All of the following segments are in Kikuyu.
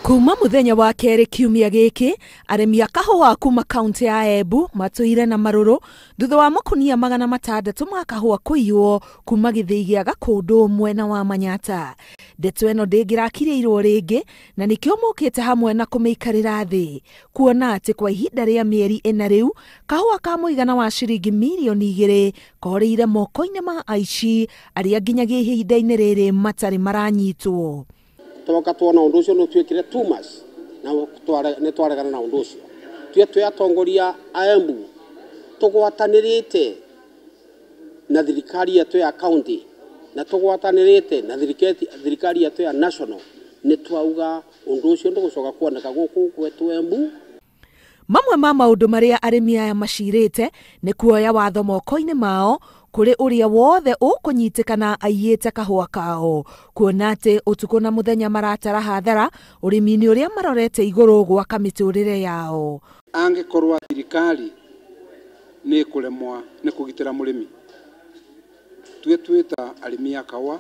Kuma muthenya wa kerĩ kiumia gĩkĩ, arĩmi a kahũa kuma kaunti ya Embu matũire na marũrũ thutha wa makunia 600 ma kahũa kũiywo kuma gĩthĩi gĩa Gakũndũ mwena wa Manyata. Ndeto ĩno ndĩngĩrakirĩirwo rĩngĩ na nĩkĩo mokĩte hamwe na kũmĩikarĩra thĩ, kuona atĩ kwa ihinda rĩa mĩeri 4 rĩu kahũa ka mũigana wa ciringi mirioni 2 korĩire moko-inĩ ma aici arĩa nginyagia ihinda-inĩ rĩrĩ matarĩ maranyitwo. Twoka tuona undu ucio no twikire too much na nĩ twaregana na undu ucio. Twe twe atongoria a Embu tugwatanĩrĩte na thirikari yetu ya county na tugwatanĩrĩte na thirikari yetu ya national, nĩ twauga undu ucio ndũgũcoka kuoneka gũkũ gwetu Embu. Mamwe ma maũndũ marĩa arĩmi aya macirĩte nĩ kuoya watho moko-inĩ mao kũrĩ ũrĩa wothe ũkũnyitĩkana aiyĩte kahũa kao, kuona atĩ ũtukũ na mũthenya maratara hathara ũrĩmi-inĩ ũrĩa marorete igũrũ gwaka mĩtũrĩre yao. Angĩkorwo thirikari nĩ ĩkũremwa nĩ kũgitĩra mũrĩmi, twe twĩta arĩmi a kahũa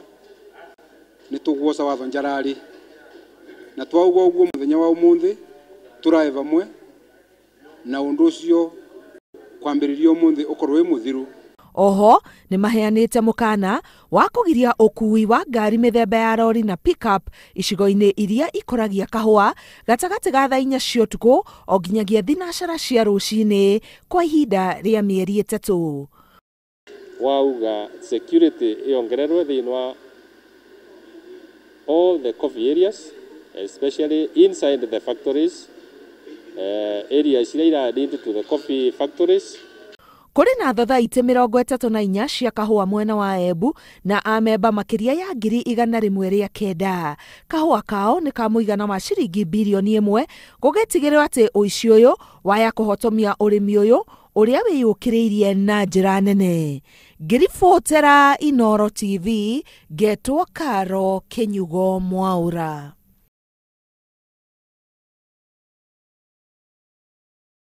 nĩ tũgwoca watho njararĩ, na twauga ũguo mũthenya wa ũmũthĩ tũrae vamwe na ũndũ ũcio kwambĩrĩria ũmũthĩ ũkorwo wĩ mũthiru. Oho nĩ maheanĩte mũkana wa kũgiria ũkui wa ngari mĩthemba ya rori na pickup icigo-inĩ iria ikũragia kahũa gatagatĩ ga thaa 4 cia ũtukũ o nginyagia 7 cia rũcinĩ kwa ihinda rĩa mĩeri 3. Wauga security ĩongererwe thĩinĩ wa all the coffee areas, especially inside the factories, areas iria ira lead to the coffee factories. Kũrĩ na thothaitĩ 34 cia kahũa mwena wa Embu na amemba makĩria ya 109,000. Kahũa kao nĩ ka mũigana wa ciringi birioni 1, gũgĩtigĩrĩrwo atĩ ũici ũyũ waya kũhotomia ũrĩmi ũyũ ũrĩa wĩyũkĩrĩirie na njĩra nene. Ngĩribotera Inooro TV, ngetwo Karo Kĩnyugo Mwaũra.